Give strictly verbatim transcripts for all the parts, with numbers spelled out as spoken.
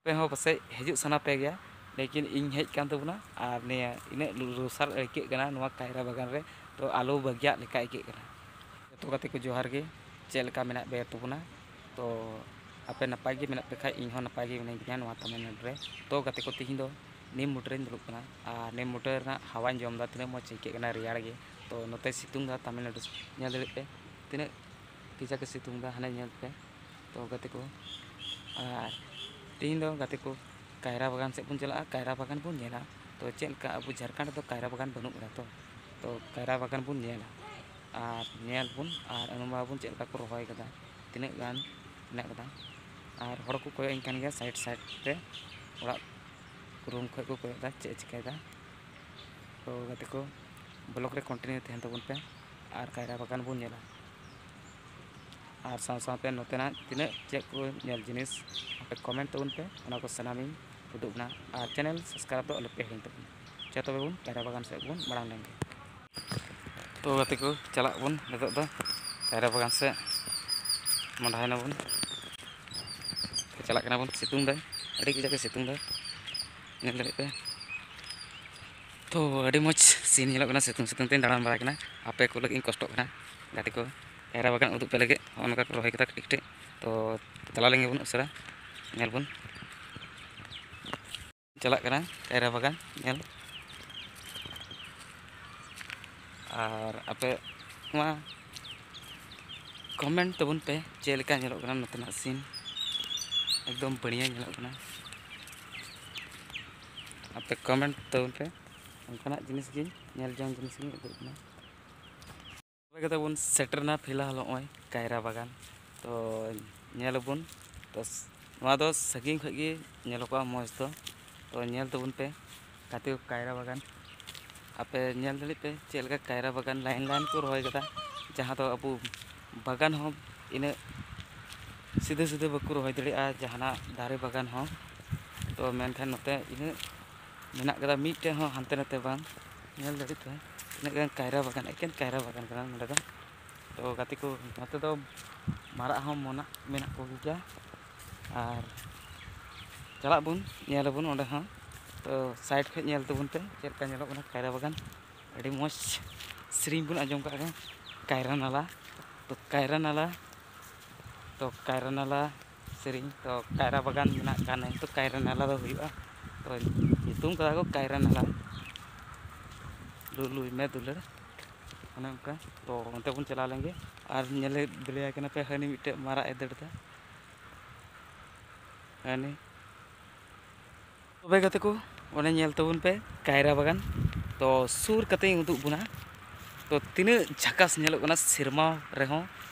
ᱟᱯᱮ ᱦᱚᱸ ᱯᱟᱥᱮᱡ ᱦᱤᱡᱩᱜ ᱥᱟᱱᱟ ᱯᱮ ᱜᱮᱭᱟ, ᱞᱮᱠᱤᱱ ᱤᱧ ᱦᱮᱡ ᱠᱟᱱ ᱛᱟᱵᱚᱱᱟ ᱟᱨ ᱱᱤᱭᱟᱹ ᱤᱱᱟᱹᱜ ᱞᱚᱥᱟᱨ ᱟᱹᱭᱠᱟᱹᱜ ᱠᱟᱱᱟ ᱱᱚᱣᱟ ᱠᱟᱭᱨᱟ ᱵᱟᱜᱟᱱ ᱨᱮ, ᱛᱚ ᱟᱞᱚ ᱵᱟᱹᱜᱤᱭᱟᱜ ᱞᱮᱠᱟ ᱟᱹᱭᱠᱟᱹᱜ ᱠᱟᱱᱟ᱾ ᱡᱚᱛᱚ ᱜᱟᱛᱮ ᱠᱚ ᱡᱚᱦᱟᱨ ᱜᱮ, ᱪᱮᱫ ᱞᱮᱠᱟ ᱢᱮᱱᱟᱜ ᱯᱮ ᱛᱟᱵᱚᱱᱟ? ᱛᱚ ᱟᱯᱮ ᱱᱟᱯᱟᱭ ᱜᱮ ᱢᱮᱱᱟᱜ ᱯᱮ ᱠᱷᱟᱡ ᱤᱧ ᱦᱚᱸ ᱱᱟᱯᱟᱭ ᱜᱮ ᱢᱤᱱᱟᱹᱧ ᱠᱟᱱᱟ ᱱᱚᱣᱟ ᱛᱟᱢᱤᱞᱱᱟᱰᱩ ᱨᱮ᱾ ᱛᱚ ᱜᱟᱛᱮ ᱠᱚ, ᱛᱤᱦᱤᱧ ᱫᱚ ᱱᱤᱢ ᱵᱩᱴᱟᱹ ᱨᱮᱧ ᱫᱩᱲᱩᱵ ᱠᱟᱱᱟ ᱟᱨ ᱱᱤᱢ ᱵᱩᱴᱟᱹ ᱨᱮᱱᱟᱜ ᱦᱟᱣᱟᱧ ᱡᱚᱢ ᱮᱫᱟ, ᱛᱤᱱᱟᱹᱜ ᱢᱚᱡᱽ ᱟᱹᱭᱠᱟᱹᱜ ᱠᱟᱱᱟ ᱨᱮᱭᱟᱲ ᱜᱮ᱾ ᱛᱚ ᱱᱚᱛᱮ ᱥᱤᱛᱩᱝ ᱫᱟ ᱛᱟᱢᱤᱞᱱᱟᱰᱩ, ᱧᱮᱞ ᱫᱟᱲᱮᱭᱟᱜ ᱯᱮ ᱛᱤᱱᱟᱹᱜ ᱠᱟᱡᱟᱠ ᱮ ᱥᱤᱛᱩᱝ ᱫᱟ, ᱦᱟᱱᱮ ᱧᱮᱞ ᱯᱮ᱾ ᱛᱚ ᱜᱟᱛᱮ ᱠᱚ, ᱟᱨ ᱛᱤᱦᱤᱧ ᱫᱚ ᱜᱟᱛᱮ ᱠᱚ ᱠᱟᱭᱨᱟ ᱵᱟᱜᱟᱱ ᱥᱮᱫ ᱵᱚᱱ ᱪᱟᱞᱟᱜᱼᱟ, ᱠᱟᱭᱨᱟ ᱵᱟᱜᱟᱱ ᱵᱚᱱ ᱧᱮᱞᱟ᱾ ᱛᱚ ᱪᱮᱫ ᱞᱮᱠᱟ ᱟᱵᱚ ᱡᱷᱟᱲᱠᱷᱚᱸᱰ ᱨᱮᱫᱚ ᱠᱟᱭᱨᱟ ᱵᱟᱜᱟᱱ ᱵᱟᱹᱱᱩᱜ ᱠᱟᱫᱟ, ᱛᱚ ᱛᱚ ᱠᱟᱭᱨᱟ ᱵᱟᱜᱟᱱ ᱵᱚᱱ ᱧᱮᱞᱟ ᱟᱨ ᱧᱮᱞ ᱵᱚᱱ ᱟᱨ ᱟᱹᱱᱩᱢᱟ ᱵᱚᱱ ᱪᱮᱫ ᱞᱮᱠᱟ ᱠᱚ ᱨᱚᱦᱚᱭ ᱠᱟᱫᱟ, ᱛᱤᱱᱟᱹᱜ ᱜᱟᱱ ᱢᱮᱱᱟᱜ ᱠᱟᱫᱟ᱾ ᱟᱨ ᱦᱚᱲ ᱠᱚ ᱠᱚᱭᱚᱜ ᱤᱧ ᱠᱟᱱ ᱜᱮᱭᱟ ᱥᱟᱭᱤᱰ ᱥᱟᱭᱤᱰ ᱨᱮ, ᱚᱲᱟᱜ ᱨᱩᱢ ᱠᱷᱚᱡ ᱠᱚ ᱠᱚᱭᱚᱜ ᱫᱟ ᱪᱮᱫ ᱮ ᱪᱤᱠᱟᱹᱭᱮᱫᱟ᱾ ᱛᱚ ᱜᱟᱛᱮ ᱠᱚ, ᱵᱞᱚᱜ ᱨᱮ ᱠᱚᱱᱴᱤᱱᱤᱭᱩ ᱛᱟᱦᱮᱱ ᱛᱟᱵᱚᱱ ᱯᱮ ᱟᱨ ᱠᱟᱭᱨᱟ ᱵᱟᱜᱟᱱ ᱵᱚᱱ ᱧᱮᱞᱟ᱾ ᱟᱨ ᱥᱟᱶ ᱥᱟᱶᱛᱮ ᱱᱚᱛᱮᱱᱟᱜ ᱛᱤᱱᱟᱹᱜ ᱪᱮᱫ ᱠᱚ ᱧᱮᱞ ᱡᱤᱱᱤᱥ ᱟᱯᱮ ᱠᱚᱢᱮᱱᱴ ᱛᱟᱵᱚᱱ ᱯᱮ, ᱚᱱᱟ ᱠᱚ ᱥᱟᱱᱟᱢᱤᱧ ᱩᱫᱩᱜ ᱵᱚᱱᱟ᱾ ᱟᱨ ᱪᱮᱱᱮᱞ ᱥᱟᱵᱥᱠᱨᱟᱭᱤᱵ ᱫᱚ ᱟᱞᱚᱯᱮ ᱦᱤᱲᱤᱧ ᱛᱟᱵᱚᱱᱟ᱾ ᱪᱚ ᱛᱚᱵᱮ ᱵᱚᱱ ᱠᱟᱭᱨᱟ ᱵᱟᱜᱟᱱ ᱥᱮᱫ ᱵᱚᱱ ᱢᱟᱲᱟᱝ ᱞᱮᱱ ᱜᱮ᱾ ᱛᱚ ᱜᱟᱛᱮ ᱠᱚ, ᱪᱟᱞᱟᱜ ᱵᱚᱱ ᱱᱤᱛᱚᱜ ᱫᱚ ᱠᱟᱭᱨᱟ ᱵᱟᱜᱟᱱ ᱥᱮᱫ ᱢᱚᱦᱰᱟᱭᱮᱱᱟ ᱵᱚᱱ᱾ ᱪᱟᱞᱟᱜ ᱠᱟᱱᱟ ᱵᱚᱱ, ᱥᱤᱛᱩᱝ ᱫᱟᱭ, ᱟᱹᱰᱤ ᱠᱟᱡᱟᱠ ᱮ ᱥᱤᱛᱩᱝ ᱫᱟᱭ, ᱧᱮᱞ ᱫᱟᱲᱮᱭᱟᱜ ᱯᱮ᱾ ᱛᱚ ᱟᱹᱰᱤ ᱢᱚᱡᱽ ᱥᱤᱱ ᱧᱮᱞᱚᱜ ᱠᱟᱱᱟ, ᱥᱤᱛᱩᱝ ᱥᱤᱛᱩᱝ ᱛᱮᱧ ᱫᱟᱬᱟᱱ ᱵᱟᱲᱟᱭ ᱠᱟᱱᱟ, ᱟᱯᱮ ᱠᱚ ᱞᱟᱹᱜᱤᱫ ᱤᱧ ᱠᱚᱥᱴᱚᱜ ᱠᱟᱱᱟ᱾ ᱜᱟᱛᱮ ᱠᱚ, ᱠᱟᱭᱨᱟ ᱵᱟᱜᱟᱱ ᱩᱫᱩᱜ ᱯᱮ ᱞᱟᱹᱜᱤᱫ ᱦᱚᱸᱜᱼᱚ ᱱᱚᱝᱠᱟ ᱠᱚ ᱨᱚᱦᱚᱭ ᱠᱟᱫᱟ ᱠᱟᱹᱴᱤᱡ ᱠᱟᱹᱴᱤᱡ᱾ ᱛᱚ ᱪᱟᱞᱟᱣ ᱞᱮᱱ ᱜᱮᱵᱚᱱ ᱩᱥᱟᱹᱨᱟ, ᱧᱮᱞ ᱵᱚᱱ᱾ ᱪᱟᱞᱟᱜ ᱠᱟᱱᱟ ᱠᱟᱭᱨᱟ ᱵᱟᱜᱟᱱ ᱧᱮᱞ᱾ ᱟᱨ ᱟᱯᱮ ᱱᱚᱣᱟ ᱠᱚᱢᱮᱱᱴ ᱛᱟᱵᱚᱱ ᱯᱮ ᱪᱮᱫ ᱞᱮᱠᱟ ᱧᱮᱞᱚᱜ ᱠᱟᱱᱟ ᱱᱚᱛᱮᱱᱟᱜ ᱥᱤᱱ, ᱮᱠᱫᱚᱢ ᱵᱟᱹᱲᱤᱭᱟᱹ ᱧᱮᱞᱚᱜ ᱠᱟᱱᱟ᱾ ᱟᱯᱮ ᱠᱚᱢᱮᱱᱴ ᱛᱟᱵᱚᱱ ᱯᱮ, ᱚᱱᱠᱟᱱᱟᱜ ᱡᱤᱱᱤᱥ ᱜᱮ, ᱧᱮᱞ ᱡᱚᱝ ᱡᱤᱱᱤᱥ ᱜᱮ ᱩᱫᱩᱜ ᱠᱟᱱᱟ᱾ ᱛᱚᱵᱮ ᱠᱟᱛᱮ ᱵᱚᱱ ᱥᱮᱴᱮᱨᱱᱟ ᱯᱷᱤᱞᱦᱟᱞ ᱱᱚᱜᱼᱚᱭ ᱠᱟᱭᱨᱟ ᱵᱟᱜᱟᱱ᱾ ᱛᱚ ᱧᱮᱞ ᱟᱵᱚᱱ, ᱛᱚ ᱱᱚᱣᱟ ᱫᱚ ᱥᱟᱺᱜᱤᱧ ᱠᱷᱚᱡ ᱜᱮ ᱧᱮᱞᱚᱜᱚᱜᱼᱟ ᱢᱚᱡᱽ ᱫᱚ᱾ ᱛᱚ ᱧᱮᱞ ᱛᱟᱵᱚᱱ ᱯᱮ ᱜᱟᱛᱮ ᱠᱚ ᱠᱟᱭᱨᱟ ᱵᱟᱜᱟᱱ᱾ ᱟᱯᱮ ᱧᱮᱞ ᱫᱟᱲᱮᱭᱟᱜ ᱯᱮ ᱪᱮᱫ ᱞᱮᱠᱟ ᱠᱟᱭᱨᱟ ᱵᱟᱜᱟᱱ ᱞᱟᱭᱤᱱ ᱞᱟᱭᱤᱱ ᱠᱚ ᱨᱚᱦᱚᱭ ᱠᱟᱫᱟ, ᱡᱟᱦᱟᱸ ᱫᱚ ᱟᱵᱚ ᱵᱟᱜᱟᱱ ᱦᱚᱸ ᱤᱱᱟᱹᱜ ᱥᱤᱫᱷᱟᱹ ᱥᱤᱫᱷᱟᱹ ᱵᱟᱠᱚ ᱨᱚᱦᱚᱭ ᱫᱟᱲᱮᱭᱟᱜᱼᱟ ᱡᱟᱦᱟᱱᱟᱜ ᱫᱟᱨᱮ ᱵᱟᱜᱟᱱ ᱦᱚᱸ᱾ ᱛᱚ ᱢᱮᱱᱠᱷᱟᱱ ᱱᱚᱛᱮ ᱤᱱᱟᱹᱜ ᱢᱮᱱᱟᱜ ᱠᱟᱫᱟ, ᱢᱤᱫᱴᱮᱡ ᱦᱚᱸ ᱦᱟᱱᱛᱮ ᱱᱟᱛᱮ ᱵᱟᱝ᱾ ᱧᱮᱞ ᱫᱟᱲᱮᱭᱟᱜ ᱯᱮ ᱛᱤᱱᱟᱹᱜ ᱜᱟᱱ ᱠᱟᱭᱨᱟ ᱵᱟᱜᱟᱱ, ᱮᱠᱮᱱ ᱠᱟᱭᱨᱟ ᱵᱟᱜᱟᱱ ᱠᱟᱱᱟ ᱱᱚᱰᱮ ᱫᱚ᱾ ᱛᱚ ᱜᱟᱛᱮ ᱠᱚ, ᱱᱚᱛᱮ ᱫᱚ ᱢᱟᱨᱟᱜ ᱦᱚᱸ ᱢᱚᱱᱟᱜ ᱢᱮᱱᱟᱜ ᱠᱚᱜᱮ ᱜᱮᱭᱟ᱾ ᱟᱨ ᱪᱟᱞᱟᱜ ᱵᱚᱱ, ᱧᱮᱞ ᱟᱵᱚᱱ ᱚᱸᱰᱮ ᱦᱚᱸ᱾ ᱛᱚ side ᱠᱷᱚᱱ ᱧᱮᱞ ᱛᱟᱵᱚᱱ ᱯᱮ ᱪᱮᱫ ᱞᱮᱠᱟ ᱧᱮᱞᱚᱜ ᱠᱟᱱᱟ ᱠᱟᱭᱨᱟ ᱵᱟᱜᱟᱱ᱾ ᱟᱹᱰᱤ ᱢᱚᱡᱽ ᱥᱮᱨᱮᱧ ᱵᱚᱱ ᱟᱸᱡᱚᱢ ᱠᱟᱜ ᱜᱮ, ᱠᱟᱭᱨᱟ ᱱᱟᱞᱟ᱾ ᱛᱚ ᱠᱟᱭᱨᱟ ᱱᱟᱞᱟ, ᱛᱚ ᱠᱟᱭᱨᱟ ᱱᱟᱞᱟ ᱥᱮᱨᱮᱧ, ᱛᱚ ᱠᱟᱭᱨᱟ ᱵᱟᱜᱟᱱ ᱢᱮᱱᱟᱜ ᱠᱟᱱ ᱛᱚ ᱠᱟᱭᱨᱟ ᱱᱟᱞᱟ ᱫᱚ ᱦᱩᱭᱩᱜᱼᱟ᱾ ᱛᱚ ᱧᱩᱛᱩᱢ ᱠᱟᱫᱟ ᱠᱚ ᱠᱟᱭᱨᱟ ᱱᱟᱞᱟ᱾ ᱞᱩᱞᱩᱭ ᱢᱮ ᱫᱩᱞᱟᱹᱲ, ᱚᱱᱮ ᱚᱱᱠᱟ᱾ ᱛᱚ ᱚᱱᱛᱮ ᱵᱚᱱ ᱪᱟᱞᱟᱣ ᱞᱮᱱ ᱜᱮ᱾ ᱟᱨ ᱧᱮᱞᱮ ᱫᱟᱲᱮᱭᱟᱭ ᱠᱟᱱᱟ ᱯᱮ, ᱦᱟᱹᱱᱤ ᱢᱤᱫᱴᱮᱡ ᱢᱟᱨᱟᱜ ᱮ ᱫᱟᱹᱲ ᱮᱫᱟ, ᱦᱟᱹᱱᱤ᱾ ᱛᱚᱵᱮ ᱜᱟᱛᱮ ᱠᱚ, ᱚᱱᱮ ᱧᱮᱞ ᱛᱟᱵᱚᱱ ᱯᱮ ᱠᱟᱭᱨᱟ ᱵᱟᱜᱟᱱ᱾ ᱛᱚ ᱥᱩᱨ ᱠᱟᱛᱮᱧ ᱩᱫᱩᱜ ᱵᱚᱱᱟ᱾ ᱛᱚ ᱛᱤᱱᱟᱹᱜ ᱡᱷᱟᱠᱟᱥ ᱧᱮᱞᱚᱜ ᱠᱟᱱᱟ ᱥᱮᱨᱢᱟ ᱨᱮᱦᱚᱸ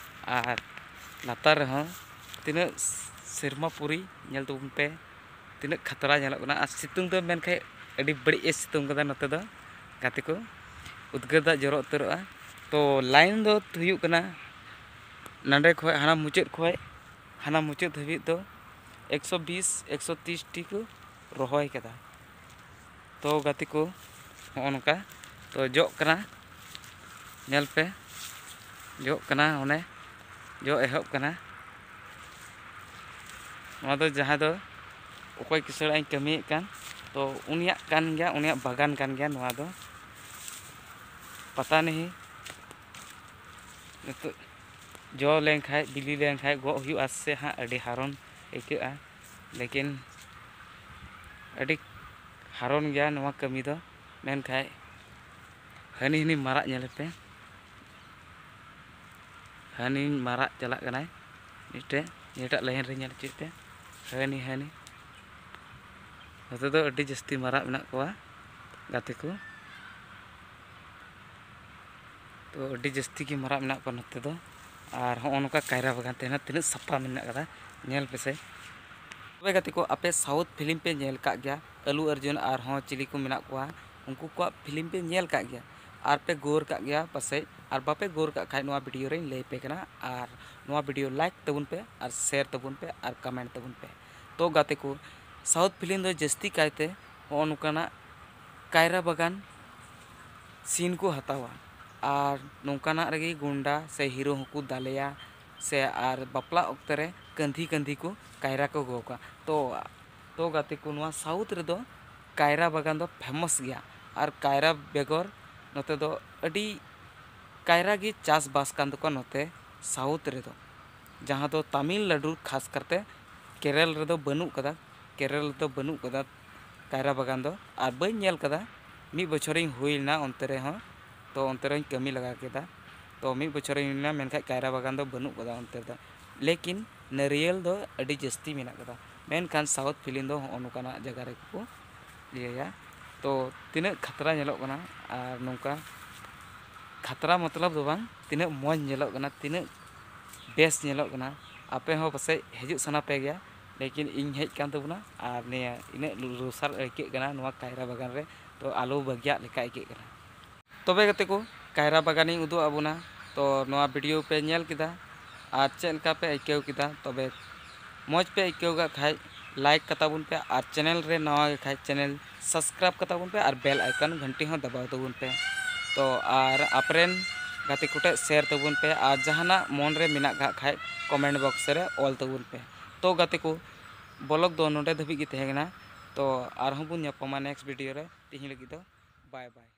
ᱟᱨ ᱞᱟᱛᱟᱨ ᱨᱮᱦᱚᱸ, ᱛᱤᱱᱟᱹᱜ ᱥᱮᱨᱢᱟ ᱯᱩᱨᱤ ᱧᱮᱞ ᱛᱟᱵᱚᱱ ᱯᱮ, ᱛᱤᱱᱟᱹᱜ ᱠᱷᱟᱛᱨᱟ ᱧᱮᱞᱚᱜ ᱠᱟᱱᱟ᱾ ᱟᱨ ᱥᱤᱛᱩᱝ ᱫᱚ ᱢᱮᱱᱠᱷᱟᱡ ᱟᱹᱰᱤ ᱵᱟᱹᱲᱤᱡ ᱮ ᱥᱤᱛᱩᱝ ᱠᱟᱫᱟ ᱱᱚᱛᱮ ᱫᱚ ᱜᱟᱛᱮ ᱠᱚ, ᱩᱫᱽᱜᱟᱹᱨ ᱫᱟᱜ ᱡᱚᱨᱚ ᱩᱛᱟᱹᱨᱚᱜᱼᱟ᱾ ᱛᱚ line ᱫᱚ ᱦᱩᱭᱩᱜ ᱠᱟᱱᱟ ᱱᱚᱸᱰᱮ ᱠᱷᱚᱡ ᱦᱟᱱᱟ ᱢᱩᱪᱟᱹᱫ ᱠᱷᱚᱡ ᱦᱟᱱᱟ ᱢᱩᱪᱟᱹᱫ ᱫᱷᱟᱹᱵᱤᱡ ᱫᱚ ᱮᱠᱥᱚ ᱵᱤᱥ, ᱮᱠᱥᱚ ᱛᱤᱨᱤᱥ ᱴᱤ ᱠᱚ ᱨᱚᱦᱚᱭ ᱠᱟᱫᱟ᱾ ᱛᱚ ᱜᱟᱛᱮ ᱠᱚ, ᱦᱚᱸᱜᱼᱚ ᱱᱚᱝᱠᱟ ᱛᱚ ᱡᱚᱜ ᱠᱟᱱᱟ, ᱧᱮᱞ ᱯᱮ, ᱡᱚᱜ ᱠᱟᱱᱟ, ᱚᱱᱮ ᱡᱚ ᱮᱦᱚᱵ ᱠᱟᱱᱟ᱾ ᱱᱚᱣᱟ ᱫᱚ ᱡᱟᱦᱟᱸ ᱫᱚ ᱚᱠᱚᱭ ᱠᱤᱥᱟᱹᱬᱟᱜ ᱤᱧ ᱠᱟᱹᱢᱤᱭᱮᱫ ᱠᱟᱱ, ᱛᱚ ᱩᱱᱤᱭᱟᱜ ᱠᱟᱱ ᱜᱮᱭᱟ, ᱩᱱᱤᱭᱟᱜ ᱵᱟᱜᱟᱱ ᱠᱟᱱ ᱜᱮᱭᱟ ᱱᱚᱣᱟ ᱫᱚ᱾ ᱯᱟᱛᱟ ᱱᱤᱦᱤ ᱱᱤᱛᱚᱜ ᱡᱚ ᱞᱮᱱᱠᱷᱟᱡ, ᱵᱤᱞᱤ ᱞᱮᱱᱠᱷᱟᱡ ᱜᱚᱜ ᱦᱩᱭᱩᱜᱼᱟ ᱥᱮ ᱦᱟᱸᱜ, ᱟᱹᱰᱤ ᱦᱟᱨᱚᱱ ᱟᱹᱭᱠᱟᱹᱜᱼᱟ᱾ ᱞᱮᱠᱤᱱ ᱟᱹᱰᱤ ᱦᱟᱨᱚᱱ ᱜᱮᱭᱟ ᱱᱚᱣᱟ ᱠᱟᱹᱢᱤ ᱫᱚ᱾ ᱢᱮᱱᱠᱷᱟᱡ ᱦᱟᱹᱱᱤ ᱦᱟᱹᱱᱤ ᱢᱟᱨᱟᱜ ᱧᱮᱞᱮ ᱯᱮ, ᱦᱟᱹᱱᱤ ᱢᱟᱨᱟᱜ ᱪᱟᱞᱟᱜ ᱠᱟᱱᱟᱭ ᱢᱤᱫᱴᱮᱡ, ᱱᱤᱭᱟᱹᱴᱟᱜ line ᱨᱮ ᱧᱮᱞ ᱦᱚᱪᱚᱭᱮᱫ ᱯᱮ, ᱦᱟᱹᱱᱤ ᱦᱟᱹᱱᱤ᱾ ᱱᱚᱛᱮ ᱫᱚ ᱟᱹᱰᱤ ᱡᱟᱹᱥᱛᱤ ᱢᱟᱨᱟᱜ ᱢᱮᱱᱟᱜ ᱠᱚᱣᱟ ᱜᱟᱛᱮ ᱠᱚ᱾ ᱛᱚ ᱟᱹᱰᱤ ᱡᱟᱹᱥᱛᱤ ᱜᱮ ᱢᱟᱨᱟᱜ ᱢᱮᱱᱟᱜ ᱠᱚᱣᱟ ᱱᱚᱛᱮ ᱫᱚ᱾ ᱟᱨ ᱦᱚᱸᱜᱼᱚ ᱱᱚᱝᱠᱟ ᱠᱟᱭᱨᱟ ᱵᱟᱜᱟᱱ ᱛᱟᱦᱮᱱᱟ, ᱛᱤᱱᱟᱹᱜ ᱥᱟᱯᱷᱟ ᱢᱮᱱᱟᱜ ᱠᱟᱫᱟ, ᱧᱮᱞ ᱯᱮᱥᱮ᱾ ᱛᱚᱵᱮ ᱜᱟᱛᱮ ᱠᱚ, ᱟᱯᱮ South film ᱯᱮ ᱧᱮᱞ ᱠᱟᱜ ᱜᱮᱭᱟ, ᱟᱞᱩ ᱚᱨᱡᱩᱱ ᱟᱨᱦᱚᱸ ᱪᱤᱞᱤ ᱠᱚ ᱢᱮᱱᱟᱜ ᱠᱚᱣᱟ, ᱩᱱᱠᱩ ᱠᱚᱣᱟᱜ film ᱯᱮ ᱧᱮᱞ ᱠᱟᱜ ᱜᱮᱭᱟ, ᱟᱨ ᱯᱮ ᱜᱳᱨ ᱠᱟᱜ ᱜᱮᱭᱟ ᱯᱟᱥᱮᱡ, ᱟᱨ ᱵᱟᱯᱮ ᱜᱳᱨ ᱠᱟᱜ ᱠᱷᱟᱡ ᱱᱚᱣᱟ video ᱨᱮᱧ ᱞᱟᱹᱭ ᱯᱮ ᱠᱟᱱᱟ, ᱟᱨ ᱱᱚᱣᱟ video like ᱛᱟᱵᱚᱱ ᱯᱮ, ᱟᱨ share ᱛᱟᱵᱚᱱ ᱯᱮ, ᱟᱨ comment ᱛᱟᱵᱚᱱ ᱯᱮ᱾ ᱛᱚ ᱜᱟᱛᱮ ᱠᱚ, South film ᱫᱚ ᱡᱟᱹᱥᱛᱤ ᱠᱟᱭᱛᱮ ᱦᱚᱸᱜᱼᱚ ᱱᱚᱝᱠᱟᱱᱟᱜ ᱠᱟᱭᱨᱟ ᱵᱟᱜᱟᱱ scene ᱠᱚ ᱦᱟᱛᱟᱣᱟ, ᱟᱨ ᱱᱚᱝᱠᱟᱱᱟᱜ ᱨᱮᱜᱮ ᱜᱩᱱᱰᱟ ᱥᱮ hero ᱦᱚᱸᱠᱚ ᱫᱟᱞᱮᱭᱟ, ᱥᱮ ᱟᱨ ᱵᱟᱯᱞᱟ ᱚᱠᱛᱮ ᱨᱮ ᱠᱟᱹᱱᱫᱷᱤ ᱠᱟᱹᱱᱫᱷᱤ ᱠᱚ ᱠᱟᱭᱨᱟ ᱠᱚ ᱜᱚᱜᱟ᱾ ᱛᱚ ᱛᱚ ᱜᱟᱛᱮ ᱠᱚ, ᱱᱚᱣᱟ ᱥᱟᱣᱩᱛᱷ ᱨᱮᱫᱚ ᱠᱟᱭᱨᱟ ᱵᱟᱜᱟᱱ ᱫᱚ ᱯᱷᱮᱢᱟᱥ ᱜᱮᱭᱟ, ᱟᱨ ᱠᱟᱭᱨᱟ ᱵᱮᱜᱚᱨ ᱱᱚᱛᱮ ᱫᱚ ᱟᱹᱰᱤ ᱠᱟᱭᱨᱟ ᱜᱮ ᱪᱟᱥᱵᱟᱥ ᱠᱟᱱ ᱛᱟᱠᱚᱣᱟ ᱱᱚᱛᱮ ᱥᱟᱣᱩᱛᱷ ᱨᱮᱫᱚ, ᱡᱟᱦᱟᱸ ᱫᱚ ᱛᱟᱢᱤᱞᱱᱟᱰᱩ, ᱠᱷᱟᱥ ᱠᱟᱨᱛᱮ ᱠᱮᱨᱚᱞ ᱨᱮᱫᱚ ᱵᱟᱹᱱᱩᱜ ᱠᱟᱫᱟ, ᱠᱮᱨᱚᱞ ᱨᱮᱫᱚ ᱵᱟᱹᱱᱩᱜ ᱠᱟᱫᱟ ᱠᱟᱭᱨᱟ ᱵᱟᱜᱟᱱ ᱫᱚ, ᱟᱨ ᱵᱟᱹᱧ ᱧᱮᱞ ᱠᱟᱫᱟ᱾ ᱢᱤᱫ ᱵᱚᱪᱷᱚᱨᱤᱧ ᱦᱩᱭ ᱞᱮᱱᱟ ᱚᱱᱛᱮ ᱨᱮᱦᱚᱸ, ᱛᱚ ᱚᱱᱛᱮ ᱨᱮᱦᱚᱸᱧ ᱠᱟᱹᱢᱤ ᱞᱟᱜᱟ ᱠᱮᱫᱟ᱾ ᱛᱚ ᱢᱤᱫ ᱵᱚᱪᱷᱚᱨᱤᱧ ᱦᱩᱭ ᱞᱮᱱᱟ, ᱢᱮᱱᱠᱷᱟᱱ ᱠᱟᱭᱨᱟ ᱵᱟᱜᱟᱱ ᱫᱚ ᱵᱟᱹᱱᱩᱜ ᱠᱟᱫᱟ ᱚᱱᱛᱮ ᱨᱮᱫᱚ, ᱞᱮᱠᱤᱱ ᱱᱟᱹᱨᱤᱭᱮᱞ ᱫᱚ ᱟᱹᱰᱤ ᱡᱟᱹᱥᱛᱤ ᱢᱮᱱᱟᱜ ᱠᱟᱫᱟ᱾ ᱢᱮᱱᱠᱷᱟᱱ ᱥᱟᱣᱩᱛᱷ ᱯᱷᱤᱞᱤᱢ ᱫᱚ ᱦᱚᱸᱜᱼᱚ ᱱᱚᱝᱠᱟᱱᱟᱜ ᱡᱟᱭᱜᱟ ᱨᱮᱜᱮ ᱠᱚ ᱤᱭᱟᱹᱭᱟ᱾ ᱛᱚ ᱛᱤᱱᱟᱹᱜ ᱠᱷᱟᱛᱨᱟ ᱧᱮᱞᱚᱜ ᱠᱟᱱᱟ, ᱟᱨ ᱱᱚᱝᱠᱟ ᱠᱷᱟᱛᱨᱟ ᱢᱚᱛᱞᱚᱵ ᱫᱚ ᱵᱟᱝ, ᱛᱤᱱᱟᱹᱜ ᱢᱚᱡᱽ ᱧᱮᱞᱚᱜ ᱠᱟᱱᱟ, ᱛᱤᱱᱟᱹᱜ ᱵᱮᱥ ᱧᱮᱞᱚᱜ ᱠᱟᱱᱟ᱾ ᱟᱯᱮ ᱦᱚᱸ ᱯᱟᱥᱮᱡ ᱦᱤᱡᱩᱜ ᱥᱟᱱᱟ ᱯᱮ ᱜᱮᱭᱟ, ᱞᱮᱠᱤᱱ ᱤᱧ ᱦᱮᱡ ᱠᱟᱱ ᱛᱟᱵᱚᱱᱟ, ᱟᱨ ᱱᱤᱭᱟᱹ ᱤᱱᱟᱹᱜ ᱨᱚᱥᱟᱞ ᱟᱹᱭᱠᱟᱹᱜ ᱠᱟᱱᱟ ᱱᱚᱣᱟ ᱠᱟᱭᱨᱟ ᱵᱟᱜᱟᱱ ᱨᱮ, ᱛᱚ ᱟᱞᱚ ᱵᱟᱹᱜᱤᱭᱟᱜ ᱞᱮᱠᱟ ᱟᱹᱭᱠᱟᱹᱜ ᱠᱟᱱᱟ᱾ ᱛᱚᱵᱮ ᱜᱟᱛᱮ ᱠᱚ, ᱠᱟᱭᱨᱟ ᱵᱟᱜᱟᱱᱤᱧ ᱩᱫᱩᱜ ᱟᱵᱚᱱᱟ᱾ ᱛᱚ ᱱᱚᱣᱟ ᱵᱷᱤᱰᱤᱭᱳ ᱯᱮ ᱧᱮᱞ ᱠᱮᱫᱟ, ᱟᱨ ᱪᱮᱫ ᱞᱮᱠᱟ ᱯᱮ ᱟᱹᱭᱠᱟᱹᱣ ᱠᱮᱫᱟ? ᱛᱚᱵᱮ ᱢᱚᱡᱽ ᱯᱮ ᱟᱹᱭᱠᱟᱹᱣ ᱠᱟᱜ ᱠᱷᱟᱡ, ᱞᱟᱭᱤᱠ ᱠᱟᱛᱟ ᱵᱚᱱ ᱯᱮ, ᱟᱨ ᱪᱮᱱᱮᱞ ᱨᱮ ᱱᱟᱣᱟ ᱜᱮ ᱠᱷᱟᱡ ᱪᱮᱱᱮᱞ ᱥᱟᱵᱥᱠᱨᱟᱭᱤᱵᱽ ᱠᱟᱛᱟ ᱵᱚᱱ ᱯᱮ, ᱟᱨ ᱵᱮᱞ ᱟᱭᱠᱚᱱ ᱜᱷᱟᱱᱴᱤ ᱦᱚᱸ ᱫᱟᱵᱟᱣ ᱛᱟᱵᱚᱱ ᱯᱮ᱾ ᱛᱚ ᱟᱨ ᱟᱯᱮᱨᱮᱱ ᱜᱟᱛᱮ ᱠᱚᱴᱷᱮᱡ ᱥᱮᱭᱟᱨ ᱛᱟᱵᱚᱱ ᱯᱮ, ᱟᱨ ᱡᱟᱦᱟᱱᱟᱜ ᱢᱚᱱ ᱨᱮ ᱢᱮᱱᱟᱜ ᱠᱟᱜ ᱠᱷᱟᱡ ᱠᱚᱢᱮᱱᱴ ᱵᱚᱠᱥ ᱨᱮ ᱚᱞ ᱛᱟᱵᱚᱱ ᱯᱮ᱾ ᱛᱚ ᱜᱟᱛᱮ ᱠᱚ, ᱵᱞᱚᱜ ᱫᱚ ᱱᱚᱰᱮ ᱫᱷᱟᱹᱵᱤᱡ ᱜᱮ ᱛᱟᱦᱮᱸ ᱠᱟᱱᱟ᱾ ᱛᱚ ᱟᱨᱦᱚᱸ ᱵᱚᱱ ᱧᱟᱯᱟᱢᱟ ᱱᱮᱠᱥᱴ ᱵᱷᱤᱰᱤᱭᱳ ᱨᱮ᱾ ᱛᱤᱦᱤᱧ ᱞᱟᱹᱜᱤᱫ ᱫᱚ ᱵᱟᱭ ᱵᱟᱭ᱾